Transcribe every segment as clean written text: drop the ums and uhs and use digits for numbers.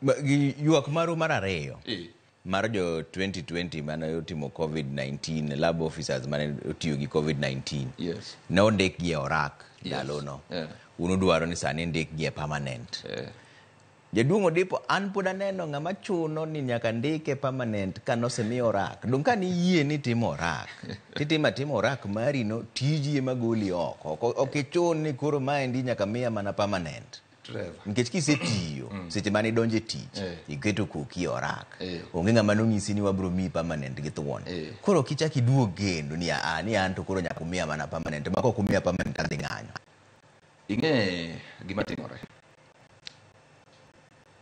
Gi ywak maru mar ariyo mar jo 2020 mane otimo COVID-19 lab officers mane otiyo gi COVID-19 ne ondikgi e orak ndalono. Un udwaro ni sani ndikgi e permanent. Jaduong' Odipo, an pod aneno ng'ama chuno ni nyaka ndike permanent ka nosemiye orak. Dong' ka niyie ni itimo orak, titimo atima orak mari no, tiji ema goli oko. Ok ichun ni koro maendi nyaka miya mana permanent. Trevor. Nikech kisetiyo, seche mane idonjo e tich, iketo koki e orak. Onge ng'ama nonyisi ni wabro miyi permanent gi thuon. Koro ok ichak iduog kendo ni aa, ni an to koro nyaka umiya mana permanent. Ma kok umiya permanent adhi ng'anyo. Ing'e gima timore.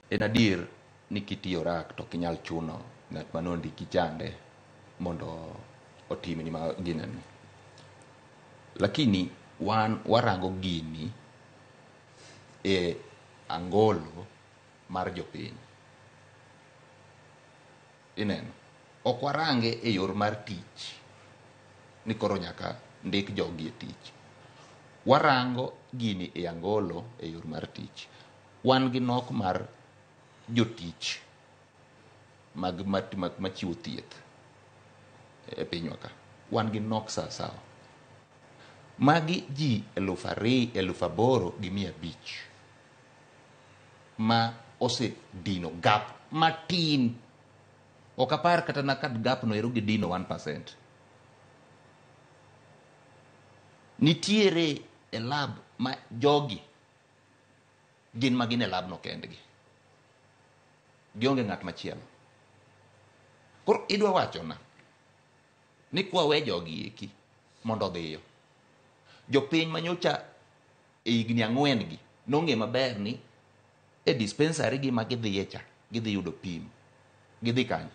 En adier ni kitiyo orak to ok inyal chuno ng'at mane ondiki chande mondo otimni ma ginene. Lakini wan warango gini e angolo mar jopiny. Ineno? Ok warange e yor mar tich ni koro nyaka ndik jogi e tich. Warango gini e angolo e yor mar tich. Wan gi nok mar jotich mag machiwo thieth e pinywa ka. Wan gi nok sawasawa. Magi ji 8,500 ma osedino gap matin. Ok apar kata na ka gap no ero gidino 1%. Nitiere e lab ma jogi gin ma gin e lab no kendgi. Gionge ng'at machielo. Koro idwa wachona ni kwa we jogi eki mondo odhiyo. Jopiny manyocha e higni 4 gi nong'e maber ni e dispensary gi ma gidhiye cha, gidhi yudo pim. Gidhi kanye?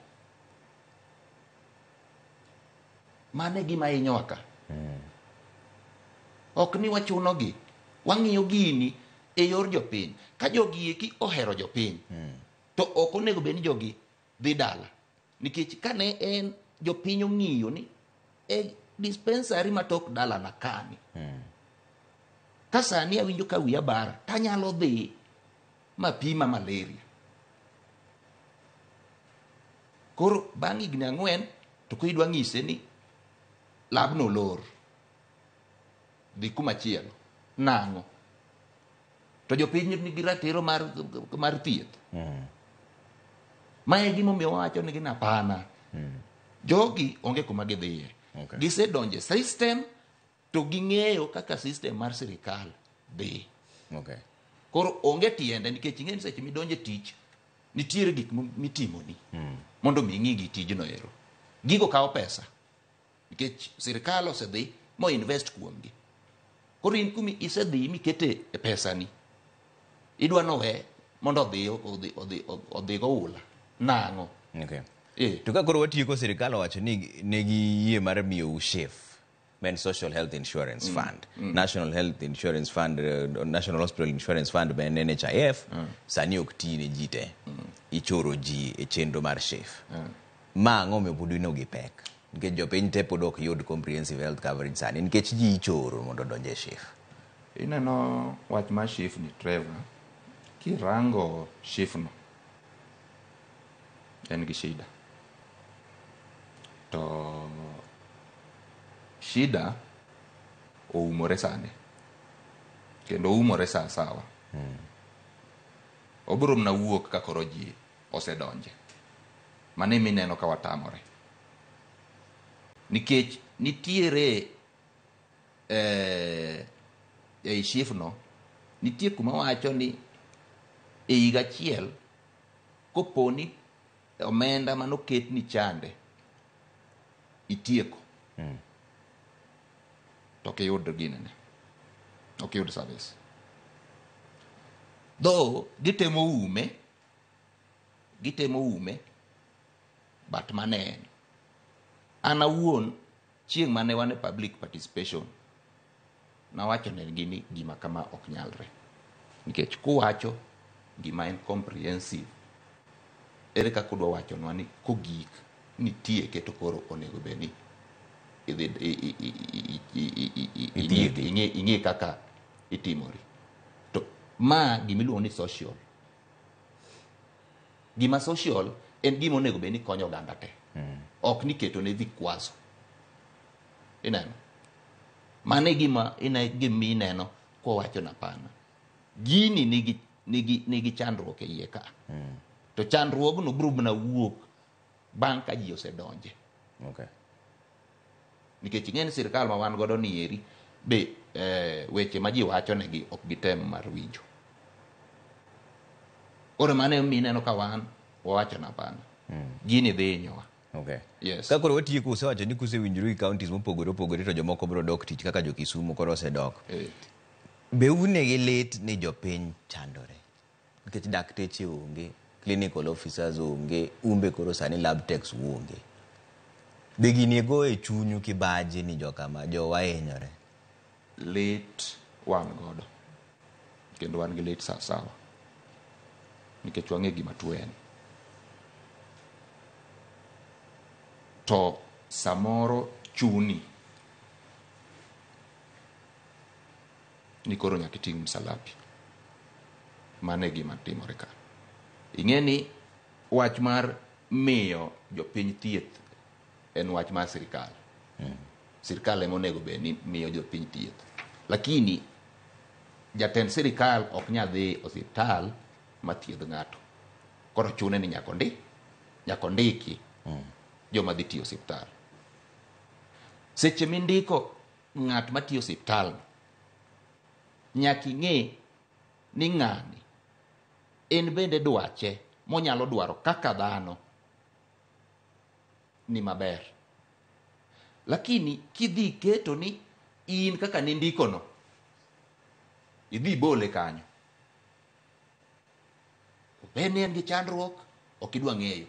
Mano e gima hinyowa ka. Ok ni wachunogi. Wang'iyo gini e yor jopiny. Ka jogi eki ohero jopiny, to ok onego bed ni jogi dhi dala. Nikech kane en jopiny ong'iyo ni e dispensary matok dalana kani. Ka sani awinjo ka wiya bara, tanyalo dhi mapima malaria. Koro bang' higni 4 to koro idwa ng'ise ni labno olor. Dhi kuma chielo. Nang'o? To jopiny nigi ratiro mar thieth. Mae e gimomiyo wawacho ni gin hapana. Jogi onge kuma gidhiye. Gisedonjo e system to ging'eyo kaka system mar sirikal dhi. Koro onge tiende nikech ing'e ni seche midonjo e tich nitiere gik mitimoni mondo mi ing'i gi tijno ero. Gigo kawo pesa nikech sirikal osedhi mo invest kuomgi. Koro in kumi isedhi mikete e pesani, idwa nowe mondo odhi go ula. Nang'o? To ka koro watieko, sirikal owacho ni negi yie mar miyou SHIF, men Social Health Insurance Fund, National Health Insurance Fund, National Hospital Insurance Fund ben NHIF, sani ok ti ne ji te. Ichoro ji e chenro mar SHIF. Ma ang'o omiyo pod ino gi pek? Nikech jopiny te pod ok yud comprehensive health coverage sani nikech ji ichoro mondo odonj e SHIF. Ineno wach mar SHIF ni Trevor, kirango SHIF no, en gi shida. To shida oumore sani. Kendo oumore sawa sawa. Obiro mana wuok ka koro ji osedonje. Mano ema ineno ka watamore. Nikech nitiere ei SHIF no, nitie kuma wacho ni e higa achiel koponi omenda manoket ni chande itieko to ok iyud ginene, ok iyud service. Though gitemo ume, but mano en. An awuon chieng' mane wan e public participation, nawacho negi ni gima kama ok nyalre. Nikech kuwacho gima en comprehensive, ere kaka udwa wachonwa ni kogik nitieke to koro onego bed ni idhi ing'e kaka itimori. To ma gimiluongo ni social. Gima social en gima onego bed ni konyo oganda te. Ok ni keto ne vikwazo. Ineno? Mano e gima ineno kowacho na hapana. Gini nigi chandruok e iye ka. To chandruogno biro mana wuok bang' ka ji osedonje. Okay. Nikech ing'e ni sirkal ma wan godo ni eri be weche ma ji wacho negi ok gitem mar winjo. Koro mano emomiyo ineno ka wan wawacho na hapana. Gini dhi hinyowa. Okay. Yes. Ka koro watieko, usewacho ni kusewinjoru gi counties mopogore opogore to jomoko biro dok tich kaka jo Kisumu koro osedok. Be unegi lit ni jopiny chandore? Nikech dakteche onge, clinical officers onge, umbe koro sani lab techs onge. Be gini go e chunyu kibaji ni jokama jowa hinyore? Lit wan godo. Kendo wan gi lit sawasawa. Nikech wang'e gima tuo en. To samoro chuni ni koro nyaka iting' msalapi. Mano e gima timore ka. Ing'e ni wach mar miyo jopiny thieth en wach mar sirikal. Sirikal ema onego bed ni miyo jopiny thieth. Lakini jatend sirikal ok nyal dhi osiptal mathiedh ng'ato. Koro chune ni nyaka ondiki joma dhi tiyo osiptal. Seche mindiko ng'at matiyo osiptal, nyaka ing'e ni ng'ani en bende dwache monyalo dwaro kaka dhano ni maber. Lakini kidhi keto ni in kaka nindikono, idhi bole kanyo. Obed ni en gi chandruok, ok idwa ng'eyo.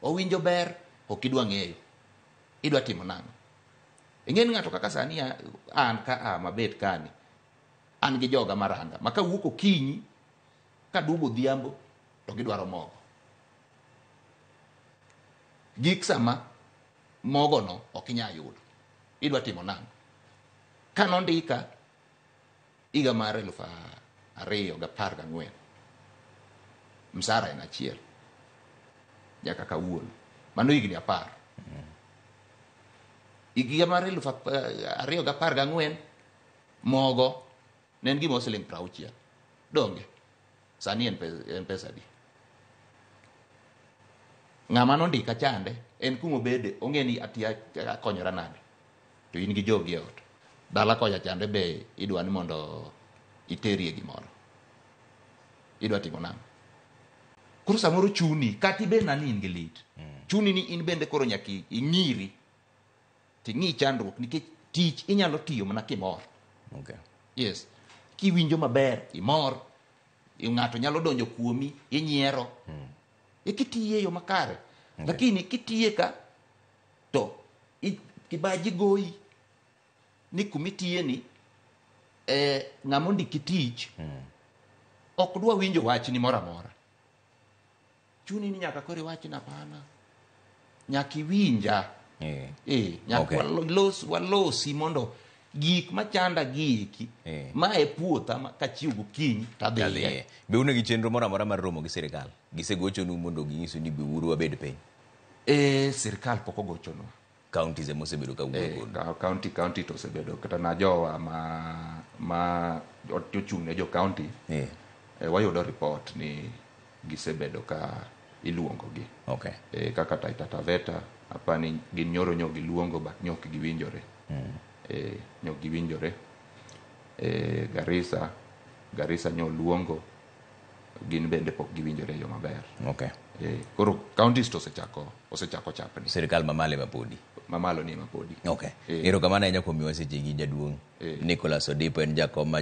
Owinjo ber, ok idwa ng'eyo. Idwa timo nang'o? Ing'e ni ng'ato kaka sani an ka a mabet kani, an gi joga maranga. Ma kawuok okinyi, kaduogo odhiambo, to gidwaro mogo. Gik sama mogono ok inyal yudo. Idwa timo nang'o? Ka nondika higa mar 2014, msara en achiel nyaka kawuono. Mano higni 10. Higa mar 2014 mogo ne en gima siling 60. Donge? Sani en pesa adi? Ng'ama nondika chande en kumobede ong'e ni ati akonyora nade. To in gi jogi e ot. Dala kocha chande be idwa ni mondo iterie gimoro. Idwa timo nang'o? Koro samoro chuni, kata ibed na ni in gi lit. Chuni ni in bende koro nyaka ing'iri. Ting'i chandruok nikech tich inyalo tiyo mana kimor. Okay. Yes. Kiwinjo maber, imor. Ng'ato nyalo donjo kuomi, inyiero. E kitiye yo makare. Okay. Lakini kitiye ka to kibaji goyi ni kumitiye ni ng'ama ondiki tich ok dwa winjo wachni moro amora. Chuni ni nyaka koro iwach ni hapana. Nyaka iwinja. Nyaka walosi mondo gik machanda gi eki, ma e puotha ma kachiew gokinyi to adhiye. Adhiye. Be un gi chenro moro amora mar romo gi sirikal? Gisegochonu mondo ginyisu ni biuru wabed piny? Sirikal pok ogochonwa. Counties ema osebedo ka wuoyo kodu. County to osebedo kata na jowa ma ochung' ne jo county. Wayudo report ni gisebedo ka iluongogi. Okay. Kaka Taita Taveta, apani gin nyoro nyo giluongo but nyo ok giwinjore. Nyo giwinjore. Garissa nyo luongo, gin bende pok giwinjore e yo maber. Okay. Koro counties to osechako chapni. Sirikal mamalo ema podi. Mamalo ni ema podi. Okay. Erokamano ahinya kuom miwa sechegi jaduong'. Nicholas Odipo en jakom ma